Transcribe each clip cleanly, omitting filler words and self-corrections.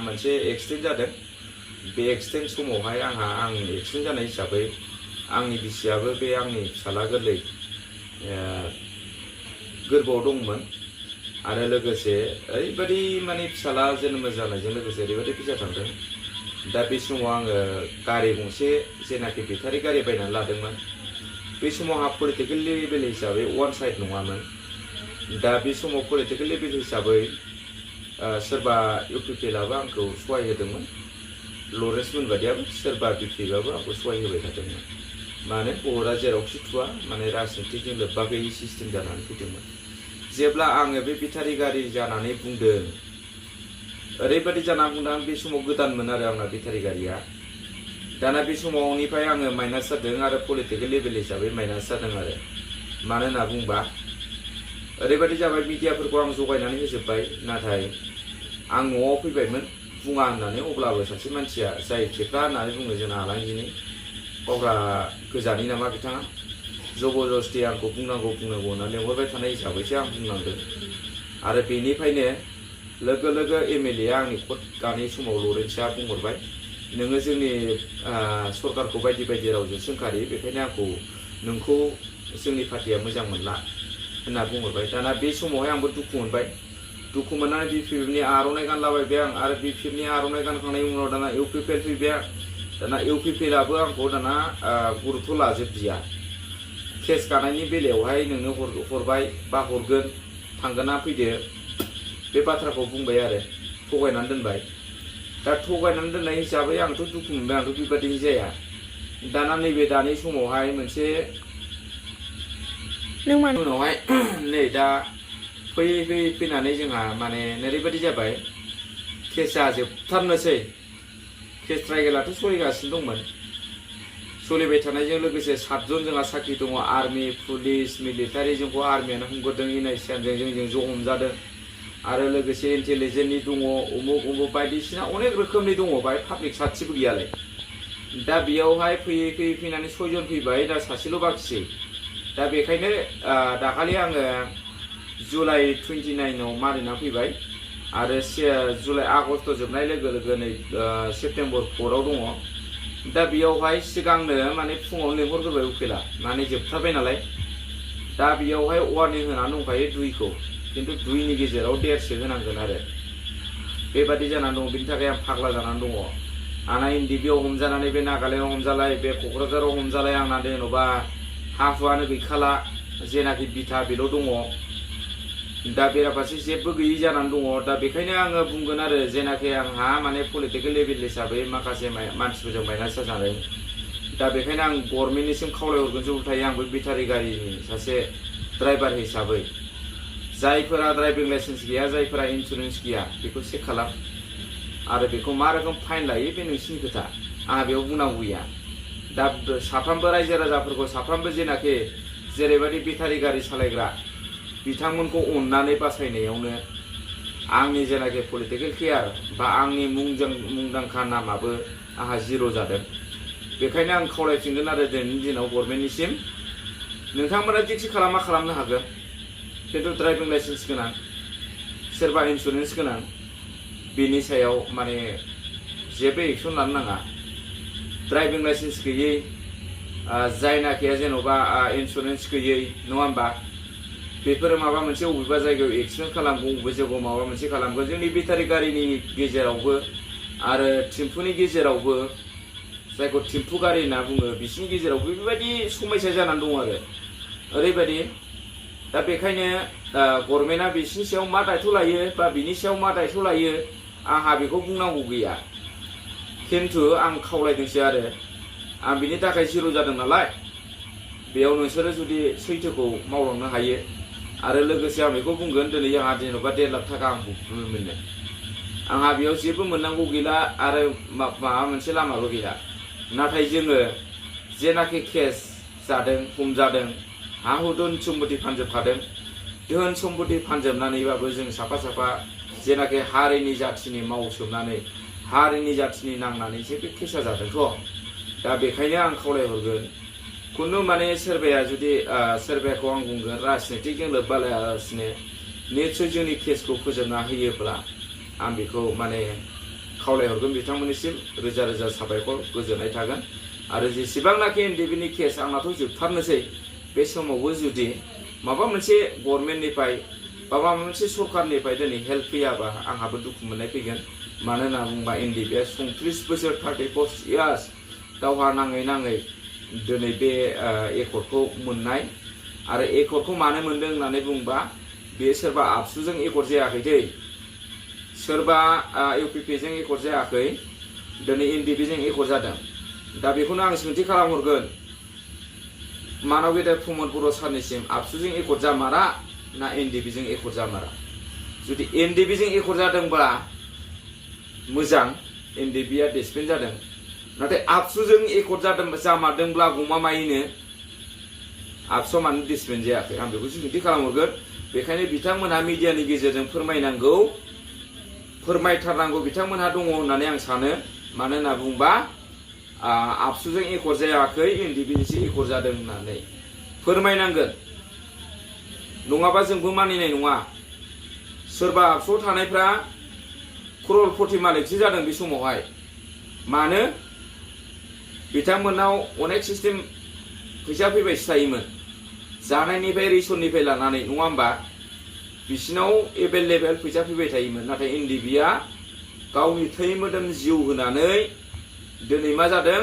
मोनसे एक्सिडेन्ट जादों बे एक्सिडेन्ट समावहाय आं एक्सिडेन्ट जानाय हिसाबै आंनि बिसियाबो बे आंनि फिसाला गोरलै गोरबोआव दंमोन आरो लोगोसे ओरैबायदि माने फिसाला जोनोम जानायजों लोगोसे ओरैबायदि फैसा थांदों दा बे समाव आङो गारि गंसे जेनाखि बेटारि गारि बायनानै लादोंमोन बे समाव आंहा पलिटिकेल लेभेल हिसाबै वान साइड नङामोन दा बे समाव पलिटिकेल लेभेल हिसाबै सोरबा इउपिपिएलआबो आंखौ सहाय होदोंमोन लरेन्स मोनबादियाबो सोरबा बिपिएलआबो आंखौ सहाय होबाय थादोंमोन माने बहरा जेरावखि थुवा माने राजनितिजों लोब्बा गैयै सिस्टेम जानानै फैदोंमोन जेब्ला आङो बे बेटारि गारि जानानै बुंदों ओरैबायदि जानानै बुंदों बे समाव गोदानमोन आरो आंना बेटारि गारिया दाना बे समावनिफ्राय आङो माइनास जादों आरो पलिटिकेल लेभेल हिसाबै माइनास जादों आरो मानो होनना बुंबा ओरैबायदि जाबाय मिडियाफोरखौ आं जगायनानै होजोब्बाय नाथाय आं न'आव फैबायमोन बुङा होननानै अब्लाबो सासे मानसिया जाय खेफ्रा होननानै बुङो जोंना आलांगिनि अब्ला गोजानि नामा बिथाङा जबरदस्ति आंखौ बुंनांगौ होनना लेंहरबाय थानाय हिसाबैसो आं बुंनांदों आरो बेनिफ्रायनो लोगो लोगो एमएलए आंनि कट गानाय समाव लरेन्सआ बुंहरबाय नोङो जोंनि सरकारखौ बायदि बायदि रावजों सोंखारियो बेखायनो आंखौ नोंखौ जोंनि पार्टिया मोजां मोनला होनना बुंहरबाय दाना बे समावहाय आंबो दुखु मोनबाय दुखु मोननानै बिपिएफनि आर'नाइ गानलाबायबाय आं आरो बिपिएफनि आर'नाइ गानखांनायनि उनाव दाना इउपिपिएल फैबाय आं दाना इउपिपिएलआबो आंखौ दाना गुरुत्व लाजोबदिया केस गानायनि बेलायावहाय नोंनो हरबाय बा हरगोन थांगोना फैदो बे बाथ्राखौ बुंबाय आरो थगायनानै दोनबाय दा थगायनानै दोननाय हिसाबै आंथ' दुखु मोनबाय आंथ' बेबायदि जाया दाना नैबे दानि समावहाय मोनसे उनावहाय नै दा फैनानै जोंहा माने ओरैबायदि जाबाय केसा जोबथारनोसै केस ट्रायेलाथ' सोलिगासिनो दंमोन सोलिबाय थानायजों लोगोसे 7 जन जोंहा साख्रि दङ आर्मि पुलिस मिलिटारि जोंखौ आर्मियानो हमगोरदों इनायसियानजों जोंजों ज' हमजादों आरो लोगोसे इन्टेलिजेन्सनि दङ उमुक बायदिसिना अनेक रोखोमनि दङ बाय पाब्लिक सार्टिबो गैयालाय दा बेयावहाय फैनानै 6 जन फैबाय दा सासेल' बाखिसै दा बेखायनो दाखालि आङो जुलाइ 29आव मारिना फैबाय आरो जुलाइ आगस्ट जोबनाय लोगो लोगो नै सेप्तेम्बर 4आव दङ दा बेयावहाय सिगांनो माने फुङाव लेंहरग्रोबाय उकिला माने जोबथारबाय नालाय दा बेयावहाय वार्निं होनानै दंखायो 2खौ किन्तु 2नि गेजेराव 1.5 होनांगोन आरो बेबादि जानानै दङ बेनि थाखाय आं फाग्ला जानानै दङ आंना एनडिबिआव हमजानानै बे नागालेण्डआव हमजालाय बे क'क्राझाराव हमजालाय आंना जेन'बा हा हुआनो गैखाला जेनाखि बिथा बेल' दङ दा बेराफारसे जेबो गैयि जानानै दङ दा बेखायनो आङो बुंगोन आरो जेनाखि आंहा माने पलिटिकेल लेभेल हिसाबै माखासे मानसिफोरजों माइनास जादों दा बेखायनो आं गभर्नमेन्टनिसिम खावलायहरगोन जौथायै आंबो बेटारि गारिनि सासे ड्राइभार हिसाबै जायफोरा ड्राइभिं लाइसेन्स गैया जायफोरा इन्सुरेन्स गैया बेखौ चेक खालाम आरो बेखौ मा रोखोम फाइन लायो बे नोंसिनि खोथा आंहा बेयाव बुंनांगौ गैया दा साफ्रोमबो रायजो राजाफोरखौ साफ्रोमबो जेनाखि जेरैबायदि बेटारि गारि सालायग्रा बिथांमोनखौ अननानै बासायनायावनो आंनि जेनाखि पलिटिकेल केयार बा आंनि मुंदांखा नामाबो आंहा जिर' जादों बेखायनो आं खावलायफिनगोन आरो दिनैनि दिनाव गभर्नमेन्टनिसिम नोंथांमोना जेखि खालामनो हागोन किन्तु ड्राइभिं लाइसेन्स गोनां सोरबा इन्सुरेन्स गोनां बेनि सायाव माने जेबो एक्सन लानो नाङा ड्राइभिं लाइसेन्स गैयै जायनाखि जेन'बा इन्सुरेन्स गैयै नङा होमबा बेफोरो माबा मोनसे बबेबा जायगायाव एक्सिडेन्ट खालामगोन बबेबा जायगायाव माबा मोनसे खालामगोन जोंनि बेटारि गारिनि गेजेरावबो आरो टेम्पुनि गेजेरावबो जायखौ टेम्पु गारि होनना बुङो बिसिनि गेजेरावबो बेबायदि समस्या जानानै दं आरो ओरैबायदि दा बेखायनो गभर्नमेन्टआ बिसिनि सायाव मा दायथ' लायो बा बिनि सायाव मा दायथ' लायो आंहा बेखौ बुंनांगौ गैया किन्तु आं खावलायदोंसो आरो आं बिनि थाखाय जिर' जादों नालाय बेयाव नोंसोरो जुदि सैथोखौ मावलांनो हायो आरो लोगोसे आं बेखौ बुंगोन दिनै आंहा जेन'बा 1.5 लाख थाखा आं मोनो आंहा बेयाव जेबो मोननांगौ गैला आरो माबा मोनसे लामाबो गैला नाथाय जोङो जेनाखि केस जादों हमजादों हा हु धोन सम्पति फानजोबखादों धोन सम्पति फानजोबनानैबाबो जों साफा जेनाखि हारिनि जाथिनि मावसोमनानै हारिनि जाथिनि नांनानैसो बे केसा जादोंथ' दा बेखायनो आं खावलायहरगोन खुनु माने सोरबाया जुदि सोरबाखौ आं बुंगोन राजनितिजों लोब्बा लायालासिनो निस्सय जोंनि केसखौ फोजोबना होयोब्ला आं बेखौ माने खावलायहरगोन बिथांमोननिसिम रोजा रोजा साबायखर गोजोननाय थागोन आरो जेसेबांनाखि एनडिबिनि केस आंनाथ' जोबथारनोसै बे समावबो जुदि माबा मोनसे गभर्नमेन्टनिफ्राय बा माबा मोनसे सरकारनिफ्राय दिनै हेल्प फैयाबा आंहाबो दुखु मोननाय फैगोन मानो होनना बुङोबा एनडिबिआ 34 बोसोर 34 इयार्स दावहा नाङै दिनै बे एकर्डखौ मोननाय आरो एकर्डखौ मानो मोनदों होननानै बुङोबा बे सोरबा आबसुजों एकर्ड जायाखै दै सोरबा इउपिपिजों एकर्ड जायाखै दिनै एनडिबिजों एकर्ड जादों दा बेखौनो आं सोंथि खालामहरगोन मानव गेदेर प्रमद बर' सारनिसिम आबसुजों एकर्ड जामारा ना एनडिबिजों एकर्ड जामारा जुदि एनडिबिजों एकर्ड जादोंब्ला मोजां एनडिबिआ डिसपेन्ड जादों नाथाय आबसुजों एकर्ड जामारदोंब्ला गमामायैनो आबसुआ मानो डिसपेन्ड जायाखै आं बेखौ सोंथि खालामहरगोन बेखायनो बिथांमोनहा मिडियानि गेजेरजों फोरमायथारनांगौ बिथांमोनहा दङ होननानै आं सानो मानो होनना बुंबा आबसुजों एकर्ड जायाखै एनडिबिजोंसो एकर्ड जादों होननानै फोरमायनांगोन नङाबा जोंबो मानिनाय नङा सोरबा आबसुआव थानायफ्रा क्ररपति मालिकसो जादों बे समावहाय मानो बिथांमोननाव अनेक सिस्टेम फैसा फैबायसो थायोमोन जानायनिफ्राय रेशननिफ्राय लानानै नङा होमबा बिसिनाव एभेलेबेल फैसा फैबाय थायोमोन नाथाय एनडिबिआ गावनि थै मोदोम जिउ होनानै दिनै मा जादों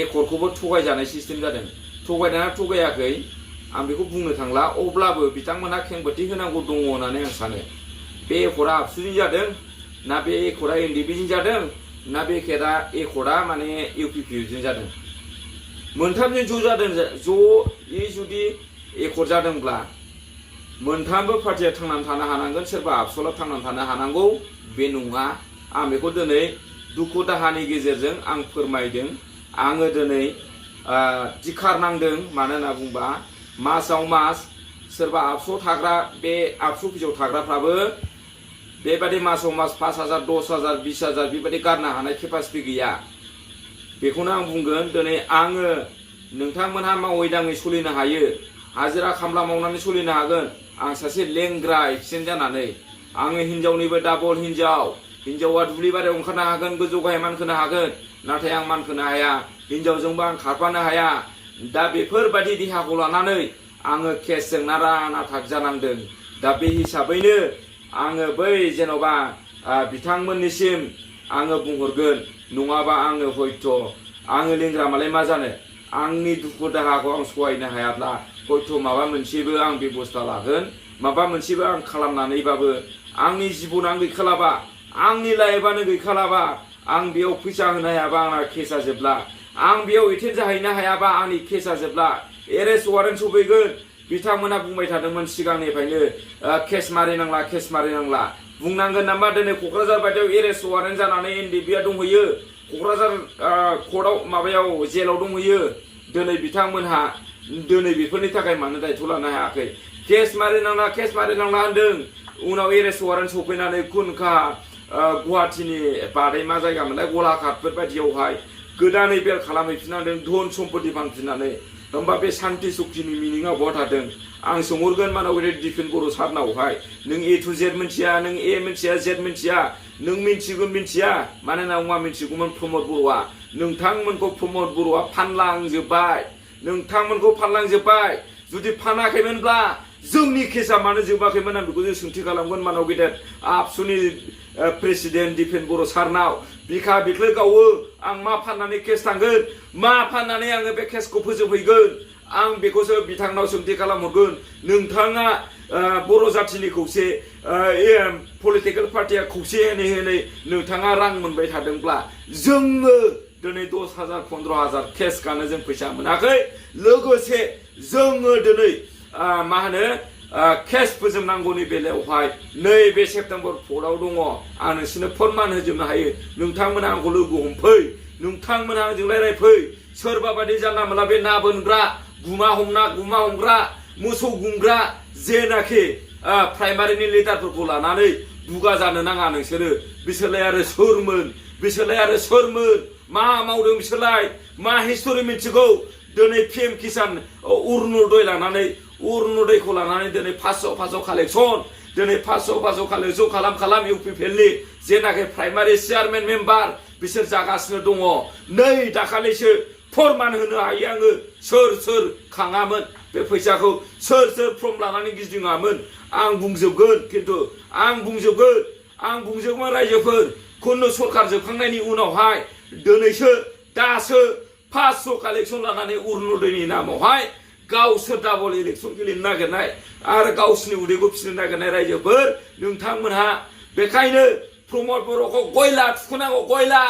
एकर्डखौबो थगायजानाय सिस्टेम जादों थगायना थगायाखै आं बेखौ बुंनो थांला अब्लाबो बिथांमोनहा खेंबोथि होनांगौ दङ होननानै आं सानो बे एकर्डआ आबसुजों जादों ना बे एकर्डआ एनडिबिजों जादों ना बे एकर्डआ माने इउपिपिजों जादों मोनथामजों ज' जादों ज'यै जुदि एकर्ड जादोंब्ला मोनथामबो पार्टिया थांनानै थानो हानांगोन सोरबा आबसुआ थांनानै थानो हानांगौ बे नङा आं बेखौ दिनै दुखु दाहानि गेजेरजों आं फोरमायदों आङो दिनै दिखार नांदों मानो होनना बुंबा मासाव मास सोरबा आबसुआव थाग्रा बे आबसु अफिसाव थाग्राफ्राबो बेबादि मासाव मास 5,000 10,000 20,000 बेबादि गारनो हानाय केपासिटि गैया बेखौनो आं बुंगोन दिनै आङो नोंथांमोनहा मावै दाङै सोलिनो हायो हाजिरा खामला मावनानै सोलिनो हागोन आं सासे लेंग्रा एक्सिडेन्ट जानानै आङो हिनजावनिबो डाबल हिनजावा दुब्लि बारियाव ओंखारनो हागोन गोजौ गाहाय मानखोनो हागोन नाथाय आं मानखोनो हाया हिनजावजोंबो आं खारफानो हाया दा बेफोरबादि देहाखौ लानानै आङो केसजों नारा नाथाक जानांदों दा बे हिसाबैनो आङो बै जेन'बा बिथांमोननिसिम आङो बुंहरगोन नङाबा आङो हयथ' आङो लेंग्रा मालाय मा जानो आंनि दुखु दाहाखौ आं सहायनो हायाब्ला हयथ' माबा मोनसेबो आं बेबस्था लागोन माबा मोनसेबो आं खालामनानैबाबो आंनि जिबनानो गैखालाबा आंनि लाइफआनो गैखालाबा आं बेयाव फैसा होनो हायाबा आंना केसा जोबला आं बेयाव एटेन्ड जाहैनो हायाबा आंनि केसा जोबला एरेस्ट वारेन्ट सफैगोन बिथांमोना बुंबाय थादोंमोन सिगांनिफ्रायनो केस मारिनांला बुंनांगोन नामा दिनै क'क्राझार बायदियाव एरेस्ट वारेन्ट जानानै एनडिबिआ दंहैयो क'क्राझार कर्टआव माबायाव जेलाव दंहैयो दिनै बिथांमोनहा दिनै बेफोरनि थाखाय मानो दायथ' लानो हायाखै केस मारिनांला होनदों उनाव एरेस्ट वारेन्ट सफैनानै खुनखा गुवाहाटीनि बादै मा जायगा मोनलाय गलाघाटफोर बायदियावहाय गोदानै बेल खालामहैफिननांदों धन सम्पति फानफिननानै होमबा बे सान्ति सक्तिनि मिनिङा बहा थादों आं सोंहरगोन मानाव दिफेन बर' सारनावहाय नों ए टु जेड मिथिया नों ए मिथिया जेड मिथिया नों मिथिगोन मिथिया मानोना मा मिथिगौमोन प्रमद बर'आ नोंथांमोनखौ प्रमद बर'आ फानलांजोब्बाय जुदि फानाखैमोनब्ला जोंनि केसा मानो जोबाखैमोन आं बेखौ जों सोंथि खालामगोन मानाव गेदेर आबसुनि प्रेसिडेन्ट दिफेन बर' सारनाव बिखा बिख्लो गावो आं मा फाननानै केस थांगोन मा फाननानै आङो बे केसखौ फोजोबहैगोन आं बेखौसो बिथांनाव सोंथि खालामहरगोन नोंथाङा बर' जाथिनि खौसे पलिटिकेल पार्टिया खौसे होनै नोंथाङा रां मोनबाय थादोंब्ला जोङो दिनै 10,000 15,000 केस गानो जों फैसा मोनाखै लोगोसे जोङो दिनै मा होनो केस फोजोबनांगौनि बेलायावहाय नैबे सेप्तेम्बर 4आव दङ आं नोंसोरनो फोरमान होजोबनो हायो नोंथांमोना आंखौ लोगो हमफै नोंथांमोना आंजों रायज्लायफै सोरबा बायदि जानला मोनला बे ना बोनग्रा गुमा हमग्रा मोसौ गुमग्रा जेनाखि प्राइमारिनि लिडारफोरखौ लानानै दुगा जानो नाङा नोंसोरो बिसोरलाय आरो सोरमोन मा मावदों बिसोरलाय मा हिस्टरि मिथिगौ दिनै पिएम किसान अरुण'दय लानानै दिनै 500 कालेक्सन दिनै 500 खालि ज' खालाम इउपिपिएलनि जेनाखि प्राइमारि चेयारमेन मेम्बार बिसोर जागासिनो दङ नै दाखालिसो फोरमान होनो हायो आङो सोर खाङामोन बे फैसाखौ सोर फर्म लानानै गिदिङामोन आं बुंजोबगोन खिन्थु आं बुंजोबगोन रायजोफोर खुनु सरखार जोबखांनायनि उनावहाय दिनैसो दासो 500 कालेक्सन लानानै अरुण'दयनि नामावहाय गावसोर डाबल इलेक्सन गेलेनो नागिरनाय आरो गावसिनि उदैखौ फिसिनो नागिरनाय रायजोफोर नोंथांमोनहा बेखायनो प्रमद बर'खौ गयला थुखोनांगौ गयला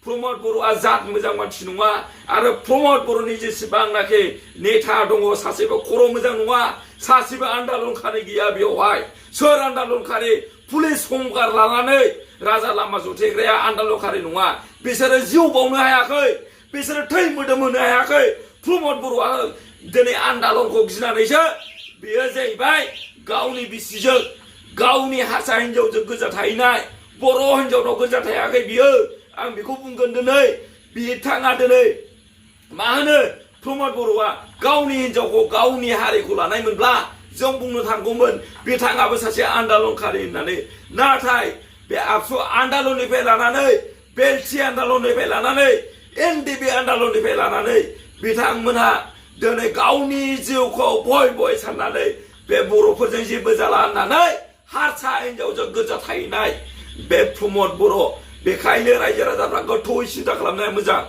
प्रमद बर'आ जात मोजां मानसि नङा आरो प्रमद बर'नि जेसेबांनाखि नेता दङ सासेबो खर' मोजां नङा सासेबो आन्दालनखारि गैया बेवहाय सोर आन्दालनखारि पुलिस हमगार लानानै राजा लामा जथेग्राया आन्दालनखारि नङा बिसोरो जिउ बावनो हायाखै बिसोरो थै मोदोम होनो हायाखै प्रमद बर'आ दिनै आन्दालनखौ गिनानैसो बेयो जाहैबाय गावनि बिसिजों गावनि हारसा हिनजावजों गोजा थाहैनाय बर' हिनजावनाव गोजा थायाखै बियो आं बेखौ बुंगोन दिनै बिथाङा दिनै मा होनो प्रमद बर'आ गावनि हिनजावखौ गावनि हारिखौ लानायमोनब्ला जों बुंनो थांगौमोन बिथाङाबो सासे आन्दालनखारि होननानै नाथाय बे आबसु आन्दालननिफ्राय लानानै बेलसि आन्दालननिफ्राय लानानै एनडिबि आन्दालननिफ्राय लानानै बिथांमोनहा दिनै गावनि जिउखौ बय साननानै बे बर'फोरजों जेबो जाला होननानै हारसा हिनजावजों गोजा थाहैनाय बे प्रमद बर' बेखायनो रायजो राजाफ्रा गोथौयै सिन्था खालामनाया मोजां।